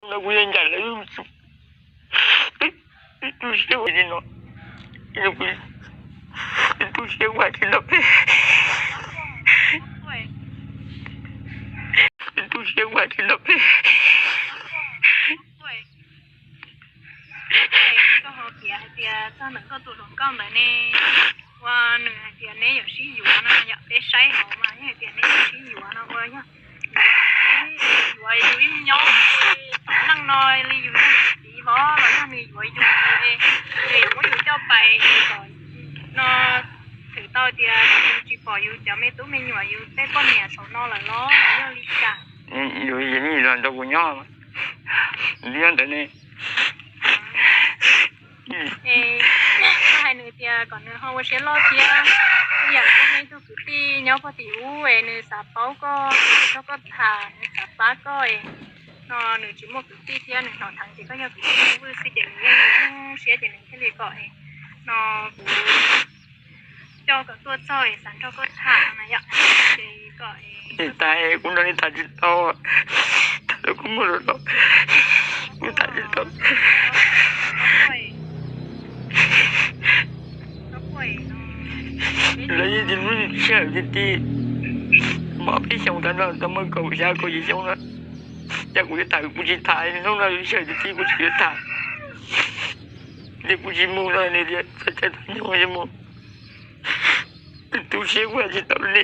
no kuv yeej ncaim lawv, tu siab ua li no, tu siab ua li no, tu siab ua li no. Koj ho piav hais tias txog ntawm koj tus hluas nkauj ntawd ne, ua nws hais tias neb yuav sib yuav no yom, peb saib hauv mas yeej hais tias neb yuav sib yuav no ua yog yuav yus ib nyob neej no li yus yog txiv vov los yog nws yuav yus, nws yuav muab yus coj pais kom no thwm tau tias yus tsis pom yus cov me tub me nyuam yus tej poj niam saum no lawm los yog li cas. Yus los nrog kuv nyob, nyob ntawd ne. Koj hais nws tias kom nws ho ua siab loj thiab, ib yam koj muaj ib tug kwv tij nyob puag tim ub es nws xav paub koj, nrog koj tham, nws xav pab koj no, nws tsis muaj kwv tij thiab nws hnov dheev tias koj yog kwv tij Hmoob Vwj xwb ces nws yeej siab ces nws thiaj li kom no kuv coj kom tuaj txog es xav nrog koj tham no yom. Ces kom Tis tas kuv nrog nej tham tsis tau, tham tau kuv muaj lus los kuv tham tsis tau. Lawv yeej tsis hlub sij hawm tiag tiag, mom peb xyoos tas no tau muaj kaum xya kaum yim xyoo no, cas kuv yuav tham kuv tsis tham, hnub no sij hawm tiag tiag kuv tsis yuav tham. Ces kuv tsis mus no nws tias txhob caij txhob nyoog mus, tu siab kuv hais tsis tau li.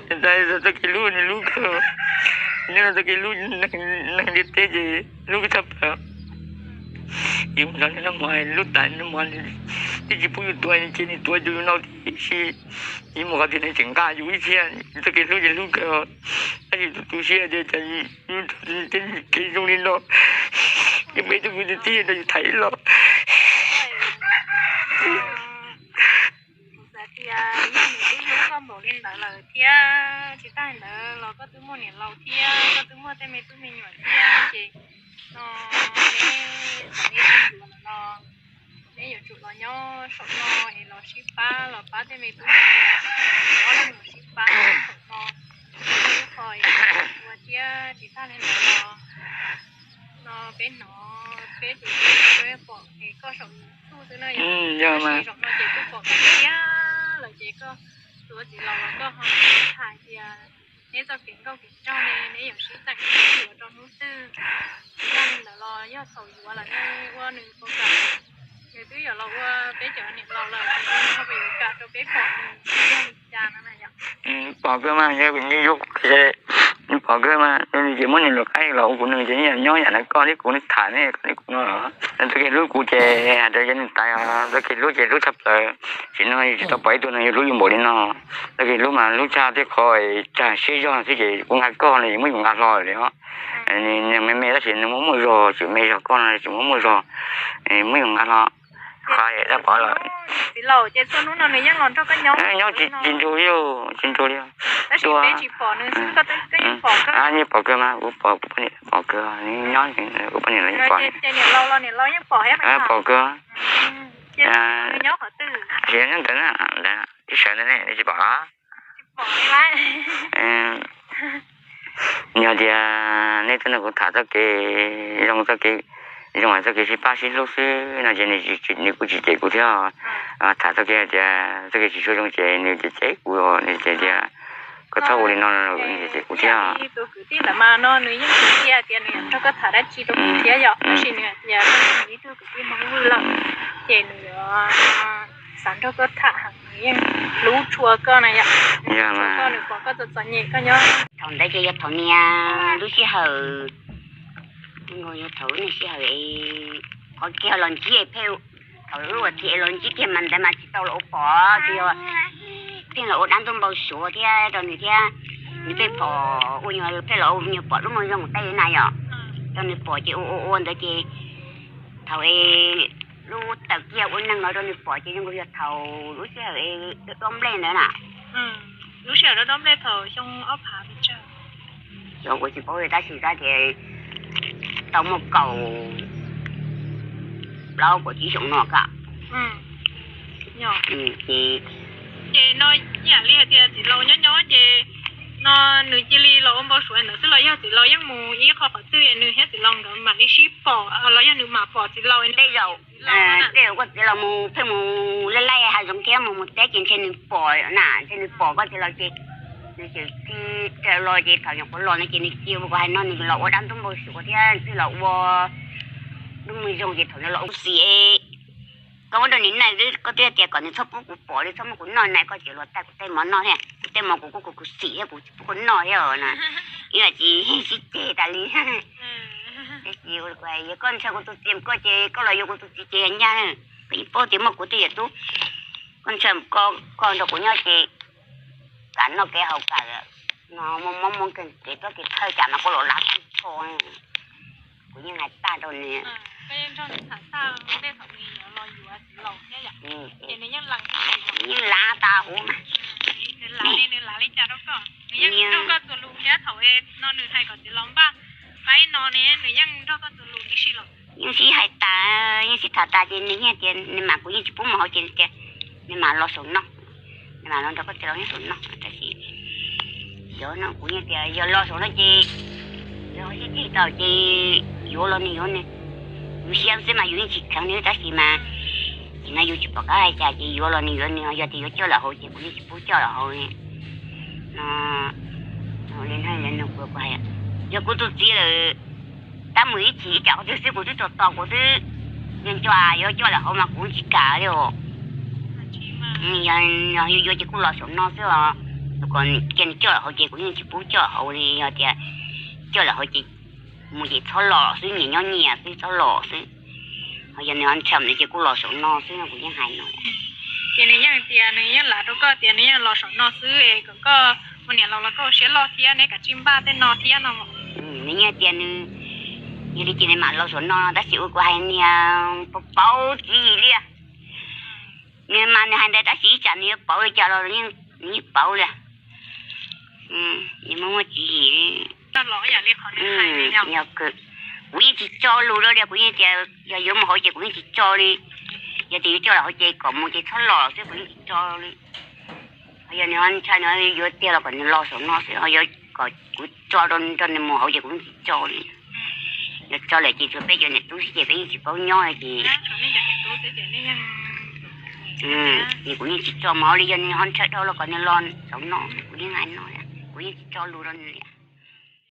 Txoj kev hlub nws hlub kawg, nyob rau txoj kev hlub neeg ntiaj teb ces hlub tshaj plaws. Yus nrog nws noj mov hlub tas noj mov, twb tsis pub yus tuav ces nws tuav yus noj tib si, yus mus qhov twg nws tseem nqa yus ib txhia, txoj kev hlub ces hlub kawg. Tab sis tu siab tias cas yus nrog tej kev zoo li no, yus muaj ib tug kwv tij tij nrog yus tham ib los. Kuv xav tias yog nws twb hlub koj npaum li ntawd lawm thiab, tsis tas li ntawd los koj twb muaj niam laus thiab koj twb muaj tej me tub me nyuam thiab ces no neb thaum neb sib yuav lawm no neb yuav tsum los nyob saum no es los sib pab, los pab tej me tub me nyuam, ob leeg los sib pab saum no, ua thiab tsis tas li ntawd los no peb hnov peb ces peb pom es koj saum YouTube xwb na yom, tab sis zaum no ces kuv pom koj thiab lawm ces koj tus txiv laus los koj ho tham tias neb txoj kev nkauj kev nraug ne neb yuav sib teem sib yuav rau hnub twg. Tsis tas li ntawd los yog thaum yuav lawm ne ua nws puas kam, nws twb yuav los ua peb cov niam laus lawm ces nws ho puas yuav kam rau peb pom nws yog li cas no na yom. Pom kawg mas, yog kuv nyob yuav kuv, pom kawg mas, nws ces muab nws lus qaib los ua kuv, nws ces nyob yam no koj thiab kuv tham ne, koj thiab kuv no los txoj kev hlub kuv ces hais rau yog nws tas, txoj kev hlub ces hlub tshaj plaws. Tam sim no yus tsis tau pom ib tug neeg yuav hlub yus npaum li no. Txoj kev hlub mas hlub tshaj tej qho, tshaj siab zog xwb ces kuv nqa koj no ces muab yus nqa hlo li os. Nws me me tab sis nws muaj muaj zog, tseem me zog koj no tseem muaj muaj zog, muab yus nqa hlo. Qhov dab pov los txiv laus ces txhua hnub no nws yeej los nrog koj nyob, nyob tsis nrug li, tsis nrug li. Tab sis peb tsis pom nws xwb, koj yeej pom kawg. Yeej pom kawg mas, kuv pom, kuv poj niam pom kawg, nyob kuv poj niam los yeej pom. Ces niam laus los niam laus yeej pom thiab, pom kawg. Ces nws nyob qhov twg? Ces nyob ntawd na, ntawd, ib sawv ntawd ne, nws tsis pom los? Yog tias nej tuaj nrog kuv tham txoj kev zoo, txoj kev zoo, txoj kev sib pab sib hlub xwb no ces nws kuj tsis cem kuv thiab. Tham txoj kev hais tias txoj kev tsis tshua zoo ces nws cem cem kuv, nws cem tias koj txhob ua li no, nws cem cem kuv thiab. Tus kwv tij ntawd mas no nws yeej tsis tias tias nws yuav nrog koj tham dab tsi rau kuv thiab yom, tab sis nws hais tias koj yog nws ib tug kwv tij Hmoob Vwj lawm ces nws yuav xav nrog koj tham, nws yeej hlub tshua koj na yom. Koj, nws pom koj txom txom nyem koj nyob. Thaum ntawd ces yog thaum niaj lub sij hawm, yog thaum niaj sij hawm qhov kiag los ntsib pheej, thaum lub as thiv los ntsib kiag mas ntawd mas tsis tau los ua pom, tsis yog pheej los ua dab ntuj npau suav thiab rau nws thiab. Nws pheej pom ua nyuag, pheej los ua nyuag pom lub moo zoo tej na yom, rau nws pom ces ua ua ua ntawd ces thaum es lub tawm kiag ua neeg no rau nws pom ces zoo nkaus yog thaum lub sij hawm dob nplej ntawd na. Lub sij hawm dob nplej thaum xyoo ob phav pes tsawg, xyoo kuv tsis paub tab sis tab ces tau muaj kaum plaub kaum tsib xyoo no ka. Ces, ces no ib yam li hais tias txiv laus nyob nyob ces Nws cia li los ua npau suav ntawd xwb los yog txiv laus yeej mus ib qho qhov twg nws thiab txiv laus nkawd mam li sib pom los yog nws mam pom txiv laus? Tej zaum, tej zaum kuj txiv laus mus pheej mus laij laij hav zoov thiab mus mus teb ces ntshe nws pom na, ntshe nws pom koj txiv laus ces nws txawm tig raws los ces thaum nyuam qhuav los no ces nws cia kuv hais no nws los ua dab ntub npau suav thiab twb los ua ntuj mus zoo ces thaum no los ua xim. Koj muab rau nws na, koj twb tias kom nws txhob pub kuv pom li, txhob muab kuv noj na, koj tseem los taij kuv tej mov noj thiab, kuv tej mov kuv kuj khuv xim thiab kuv tsis pub koj noj thiab na. Ib yam tsis sib ceg tas li. Tab sis yog koj ntshaw kuv tus txiv koj ces koj los yuav kuv tus txiv ces yog ncaj, koj yeej paub tias muaj kuv tej yam tub, koj ntshaw koj nrog kuv nyob ces kam noj kev haus kam no muaj mob muaj nkeeg kev txob kev thawj cas mas koj los lav tib tsho. Kuv yeej hais tag rau nws. Yeej lav tas huv mas. Yeej sib hais tas, yeej sib tham tas ces nws yeej tias nws mam, kuv yeej tsis pub mus hauv ces nws tias nws mam los saum no, nws mam los nrog koj txiv laus nyob saum no. Tab sis yog no kuv yeej tias yog los saum no ces yog sib txig tau ces yuav los nws yuav nws, yus siab xwb mas yus yeej tsis kheev nws tab sis mas tsis no yus tsis pom qab hais cas ces yuav los nws yuav nws, yog tias yuav coj los hauv ces kuv yeej tsis pub coj los hauv no. Li no kuv hais, yog kuv tus txiv lawm, tab mus ib chim ib tsam qhov twg xwb kuv twb tso tos kuv twb, yog nco yuav coj los hauv mas kuv tsis kam li os. Yog yuav ces kuj los saum no xwb os, kom cia nws coj los hauv ces kuv yeej tsis pub coj hauv li, yog tias coj los hauv ces mus ces txhob los xwb, nyias nyob nyias xwb txhob los xwb. Ho yog nws ho ntshaw nws ces kuj los saum no xwb no kuv yeej hais no. Ces nws yeej tias nws yeej lav rau koj tias nws yeej los saum no xwb es kom koj ua niam laus los koj ua siab loj thiab neb kav tsij npaj tej no thiab no. Nws yeej tias nws, yog li ces nws mam los saum no tab sis ua kuv hais niag paub paub txiv yim li. Nws mas nws hais ntawd tab sis ib tsam nws yuav pauv li cas los nws yeej pauv li. Nws muaj muaj tswv yim. Kuv yeej tsis tso lus rau li, kuv yeej tias yog yuav mus hauv ces kuv yeej tsis tso li. Yog tias yuav coj los hauv ces kom mus ces txhob los xwb, kuv yeej tsis tso li. Yog nws ho ntshai nws yuav tiag los kom nws los saum no xwb, ho yog kom kuv tso rau nrog nws mus hauv ces kuv yeej tsis tso li. Yog tso lawm ces tsuas peb cov niam tub xwb ces peb yeej tsis paub nyob ces. Ces kuv yeej tsis tso mus hauv li, yog nws ho ntshai dhau los kom nws los saum no, kuv yeej hais no, kuv yeej tsis tso lus rau nws li.